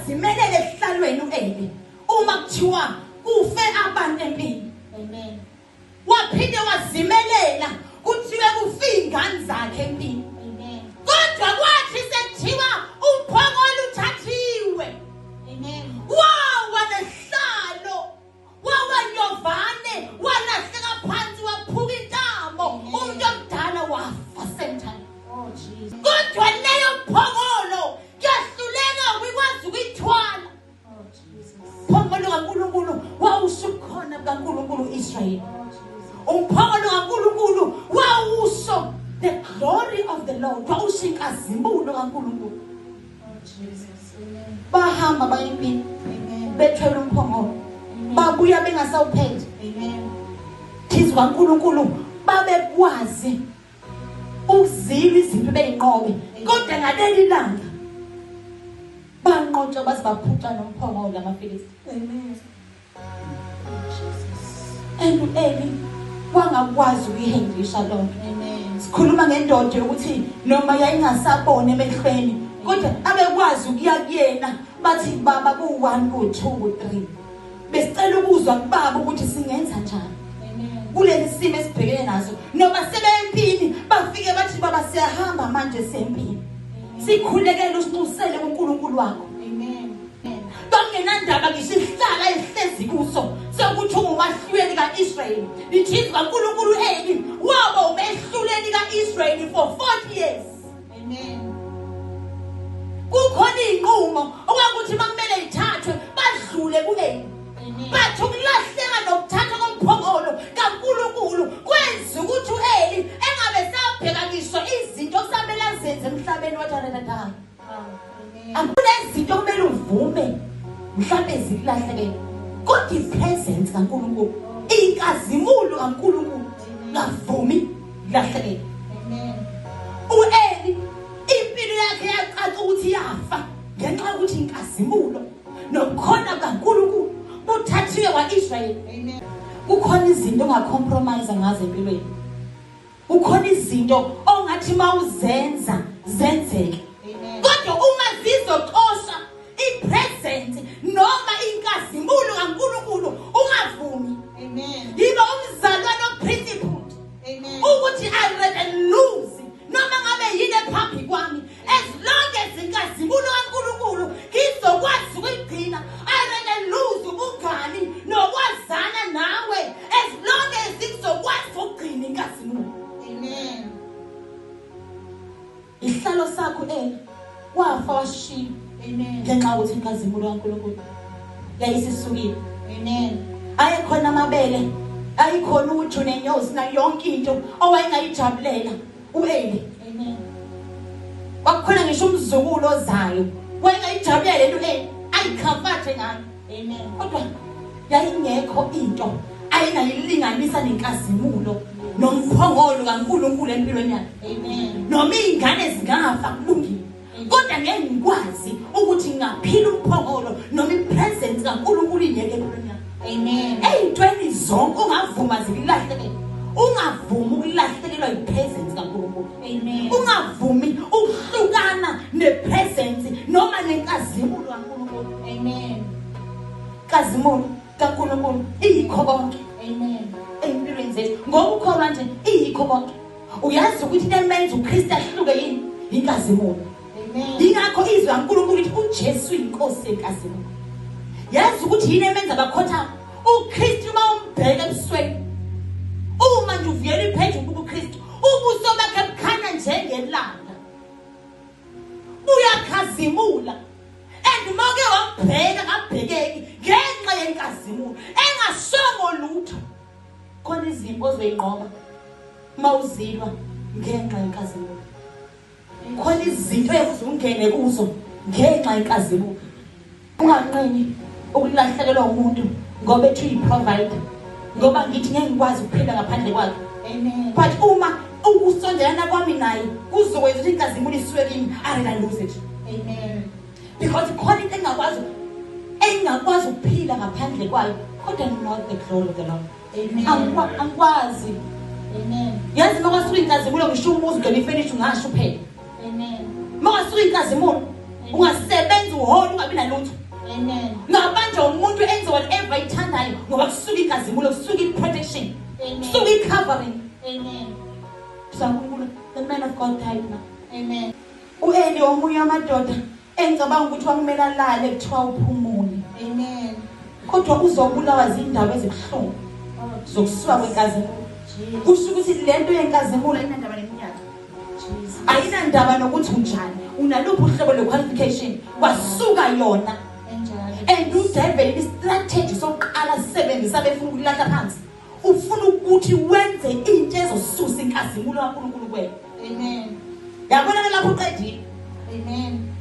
wazimelela esihlalweni uEli uma kuthiwa kufe abantu empini. Amen. Waphinde wazimelela kuthiwe kufe iy'ngane zakhe empini. Amen. Kodwa kwathi sekuthiwa umphongolo uthathiwe. Amen. Wawa nesihlalo, wawa nyovane, walahleka phansi, waphuka intamo. Umuntu omdala wafa same time. Oh Jesus. Kodwa leyo mphongolo kuyahluleka ukuyikwazi ukuyithwala. Oh Jesus. Umphongolo kaNkulunkulu wawusho ubukhona bukaNkulunkulu uIsrayeli. Oh Jesus. Umphongolo kaNkulunkulu wawusho the glory of the Lord, wawusho inkazimulo kaNkulunkulu. Oh Jesus. Amen. Bahamba baya empini Amen. bethwele umphongolo, babuya bengasawuphethe. Amen. Thizwa kaNkulunkulu babekwazi ukuzila izinto beyinqobe, kodwa ngaleli langa banqotshwa baze baphuca nomphongolo amaFilisti. Amen. Oh Jesus. And uEli wangakwazi ukuyihendlisha lonto. Amen. Sikhuluma ngendoda yokuthi noma yayingasaboni emehlweni, kodwa abekwazi ukuya kuyena bathi baba ku-1 ku-2 ku-3, besicela ukuzwa kubaba ukuthi singenza njani Amen. kulesi simo esibhekene naso. Noma sebempini bafike bathi baba siyahamba manje sempini, sikhulekele usinxusele kuNkulunkulu wakho. Amen. Amen. Bangenandaba ngisho isihlala esihlezi kuso sokuthi ungumahluleli ka-Israyeli. Lithi kaNkulunkulu Eli waba umehluleli ka-Israyeli for 40 years. Amen. Kukhona iy'nqumo okwakuthi uma kumele y'thathwe badlule ku-Eli. Amen. Bathi ukulahleka nokuthathwa komphongolo kaNkulunkulu kwenza ukuthi u-Eli engabe sabheka ngisho izinto okusamele azenze emhlabeni, wathi aredadayo. Wow. Amen. Akunezinto okumele uvume mhlambe zikulahlekele, kodwa i-presence kaNkulunkulu, inkazimulo kaNkulunkulu, ngavumi kulahlekele. Amen. U-Eli impilo yakhe yacaca ukuthi yafa ngenxa yokuthi inkazimulo nobukhona bukaNkulunkulu buthathiwe kwa-Israyeli. Amen. Kukhona izinto ongacompromise ngazo empilweni. Kukhona izinto ongathi mawuzenza zenzeke. Amen. Kodwa uma zizoxosha i-presence noma inkazimulo kaNkulunkulu ungavumi. Amen. Yiba umzalwane o-principled. Amen. Ukuthi I rather lose noma ngabe yini phambi kwami, as long as inkazimulo kaNkulunkulu ngizokwazi ukuyigcina. I rather lose ubungani nokwazana nawe as long as ngizokwazi ukugcina inkazimulo. Amen. Isihlalo sakho wafa washiya. Amen. Ngenxa yokuthi inkazimulo kaNkulunkulu yayisisukile. Amen. Ayekhona amabele, ayikhona uju nenyosi nayo yonke into owayengayijabulela uEli. Amen. Kwakukhona ngisho umzukulu ozayo wayengayijabulela into uEli ayikhamfathe ngayo. Amen. Kodwa yayingekho into ayengayilinganisa nenkazimulo nomphongolo kaNkulunkulu empilweni yakhe. Amen. Noma iy'ngane zingafa kulungile, kodwa ngeke ngikwazi ukuthi ngingaphila umphongolo noma i-presence kaNkulunkulu ingekho empilweni yakhe. Amen. Ey'ntweni zonke ungavuma zikulahlekele, ungavumi ukulahlekelwa yi-presence kaNkulunkulu. Amen. Ungavumi ukuhlukana ne-presence noma nenkazimulo kaNkulunkulu. Amen. Inkazimulo kaNkulunkulu iyikho konke. Amen. Empilweni zethu ngoba ukholwa nje iyikho konke. Uyazi ukuthi into emenza uKristu ahluke yini? Inkazimulo. Amen. Yingakho izwi laNkulunkulu lithi uJesu inkosi yenkazimulo. Yazi ukuthi yini emenza bakhothama? uKristu uma umbheka ebusweni, uma nje uvuyela ipheji ubuka uKristu, ubuso bakhe bukhanya njengelanga, buyakhazimula. And uma uke wambheka ngabhekeki ngenxa yenkazimulo engasongo lutho. Khona izimpi ozoyinqoba uma uzilwa ngenxa yenkazimulo. Khona izinto ungene kuzo ngenxa yenkazimulo. Unganqeni ukulahlekelwa umuntu ngoba ethi uyi-provider, ngoba ngithi ngeke ngikwazi ukuphila ngaphandle kwakhe. Amen. But uma ukusondelana kwami naye kuzokwenza ukuthi inkazimulo isuke kimi, I rather lose it. Amen. Because khona into engingakwazi ukuphila ngaphandle kwayo, kodwa not the glory of the Lord. Amen. Angikwazi. Amen. Yazi uma kwasuka inkazimulo ngisho umuzi ugcwele ifurniture ungasho phela. Amen. Uma kwasuka inkazimulo. Ungasebenza uhole ungabi nalutho. Amen. Ngabanjwa umuntu enze whatever ayithandayo ngoba kusuka inkazimulo, kusuka i-protection, Amen. kusuka i-covering. Amen. Sankulunkulu, the man of God died now. Amen. U-Eli omunye wamadoda engicabanga ukuthi kwakumele alale kuthiwa uphumule. Amen. Kodwa uzobulawa zindaba ezibuhlungu Oh, zokusuka kwenkazimulo. Jesus. Kusho ukuthi lento yenkazimulo ayinandaba neminyaka. Jesus. Ayinandaba nokuthi unjani, unaluphi uhlobo lwe-qualification, kwasuka yona. Enjalo. And udevil i-strategy sokuqala sisebenzisa befuna ukulahla phansi. Ufuna ukuthi wenze into ezosusa inkazimulo kaNkulunkulu kuwena. Amen. Yabona ke lapho uqedile. Amen.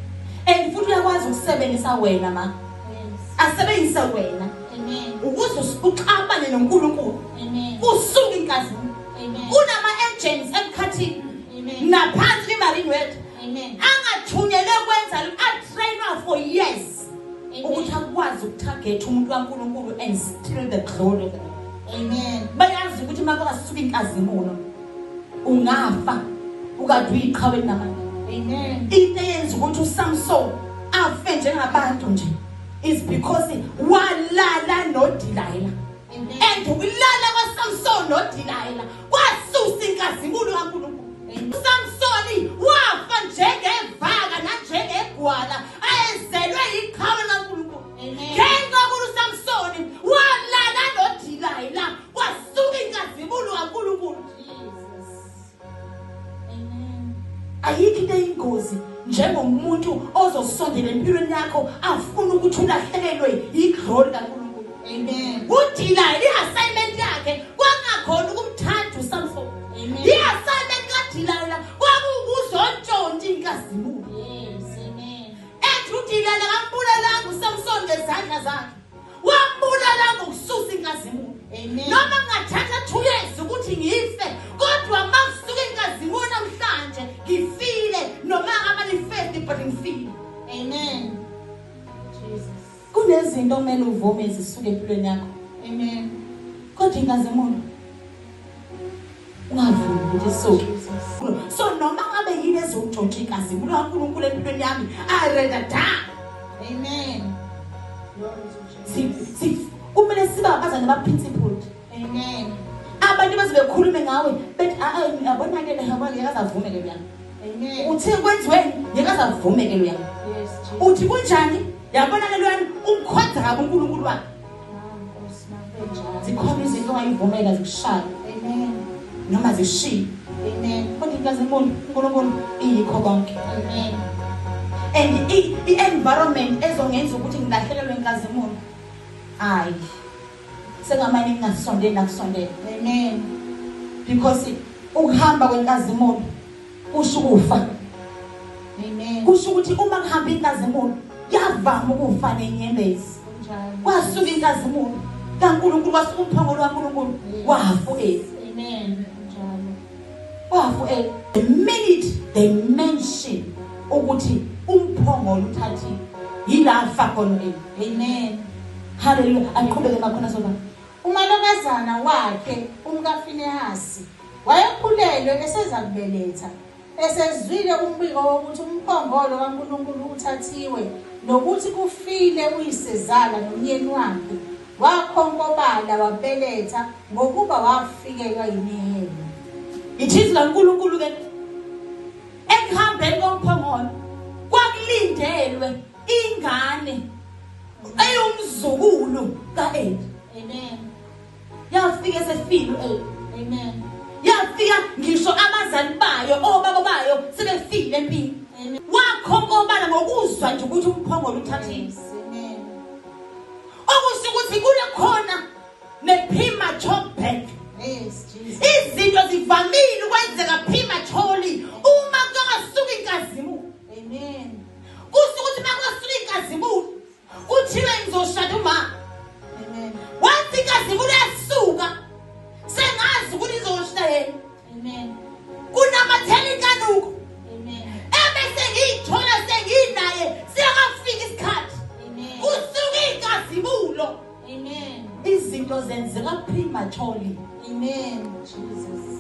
And futhi uyakwazi ukusebenzisa wena ma. Yes. Asebenzise wena Amen. ukuze uxabane noNkulunkulu. Amen. Kusuka inkazimulo. Amen. Kunama agents emkhathini Amen. naphansi kwi-marine world Amen. angathunyelwe kwenza lokhu, atrainwa for years ukuthi Amen. akwazi ukutarget umuntu kaNkulunkulu and steal the glory of the Lord. Amen. Bayazi ukuthi uma kungasuka inkazimulo ungafa ukade uyiqhawe namandla. Amen. Into eyenza ukuthi uSamson afe njengabantu nje is because walala noDelilah. Amen. And ukulala kwaSamson noDelilah kwasusa inkazimulo kaNkulunkulu. Amen. uSamsoni wafa njengevaka nanjengegwala ayezelwe iqhawe laNkulunkulu. Amen. Ngenxa yokuthi uSamsoni walala noDelilah kwasuka inkazimulo kaNkulunkulu. Jesus. Amen. Ayikho into eyingozi njengomuntu ozosondela empilweni yakho afuna ukuthi ulahlekelwe iglory kaNkulunkulu. Amen. uDelilah i-assignment yakhe kwangakhona ukumthanda uSamson. Amen. I-assignment kaDelilah kwakuwukuzontshontsha inkazimulo. Yes. Amen. Ethi uDelilah kambulalanga uSamson ngezandla zakhe. Wambulala ngokususa inkazimulo. Amen. Noma ngingathatha 2 years ukuthi ngife, kodwa makusuka inkazimulo namhlanje ngifile noma ngamanifest but ngifile. Amen. Jesus. Kunezinto okumele uvume zisuke empilweni yakho. Amen. Kodwa inkazimulo ungavumi ukuthi isuke. Jesus. So noma ngabe yini ezontshontsha inkazimulo kaNkulunkulu empilweni yami, I rather die. Amen. Glory to Jesus. Kumele sibe abazali ba-principled. Amen. Abantu baze bekhulume ngawe bethi yabona ke yabona ngeke azavume ke loyana. Amen. Uthi kwenziweni ngeke azavume ke loyana. Yes, Jesus. Uthi kunjani yabona ke loyana umkhonza kabi uNkulunkulu wakhe. Ah, Nkosi, makunjalo. Zikhona izinto ongayivumela zikushaye Amen. noma zishiye. Amen. Kodwa inkazimulo uNkulunkulu iyikho konke. Amen. And i-environment ezongenza ukuthi ngilahlekelwe inkazimulo, hayi sengamane ngingasondeli nakusondela. Amen. Because ukuhamba kwenkazimulo kusho ukufa. Amen. Kusho ukuthi uma kuhamba inkazimulo yavama ukufa nenyembezi. Kunjalo. Kwasuka inkazimulo kaNkulunkulu, kwasuka umphongolo kaNkulunkulu, wafa u-Eli. Amen. Kunjalo. Wafa u-Eli. The minute they mention ukuthi umphongolo uthathile, yila afa khona u-Eli. Amen. Hallelujah. Aqhubeke makhona soba. Umalokazana wakhe umkaFinehasi wayekhulelwe eseza kubeletha. Esezwile umbiko wokuthi umphongolo kaNkulunkulu uthathiwe nokuthi kufile uyisezala nomyeni wakhe, wakhonkobala wabeletha ngokuba wafikelwa yimihelo. Ithizwi laNkulunkulu ke ekuhambeni komphongolo kwakulindelwe ingane eyumzukulu kaEli. Amen. Yafika esefile uEli. Amen. Yafika ngisho abazali bayo obaba bayo sebefile empini. Amen. Wakhonkobala ngokuzwa nje ukuthi umphongolo uthathile. Yes. Amen. Okusho ukuthi kulekhona ne-premature birth. Yes, Jesus. Izinto zivamile ukwenzeka prematurely uma kungasuka inkazimulo. Amen. Kusho ukuthi uma kungasuka inkazimulo kuthiwe ngizoshada uma. Amen. Once inkazimulo yasuka sengazi ukuthi izoshada yena. Amen. Kunamathela inkanuko. Amen. Ebese ngiyithola senginaye siyakafika isikhathi. Amen. Kusuka inkazimulo. Amen. Izinto zenzeka prematurely. Amen. Jesus.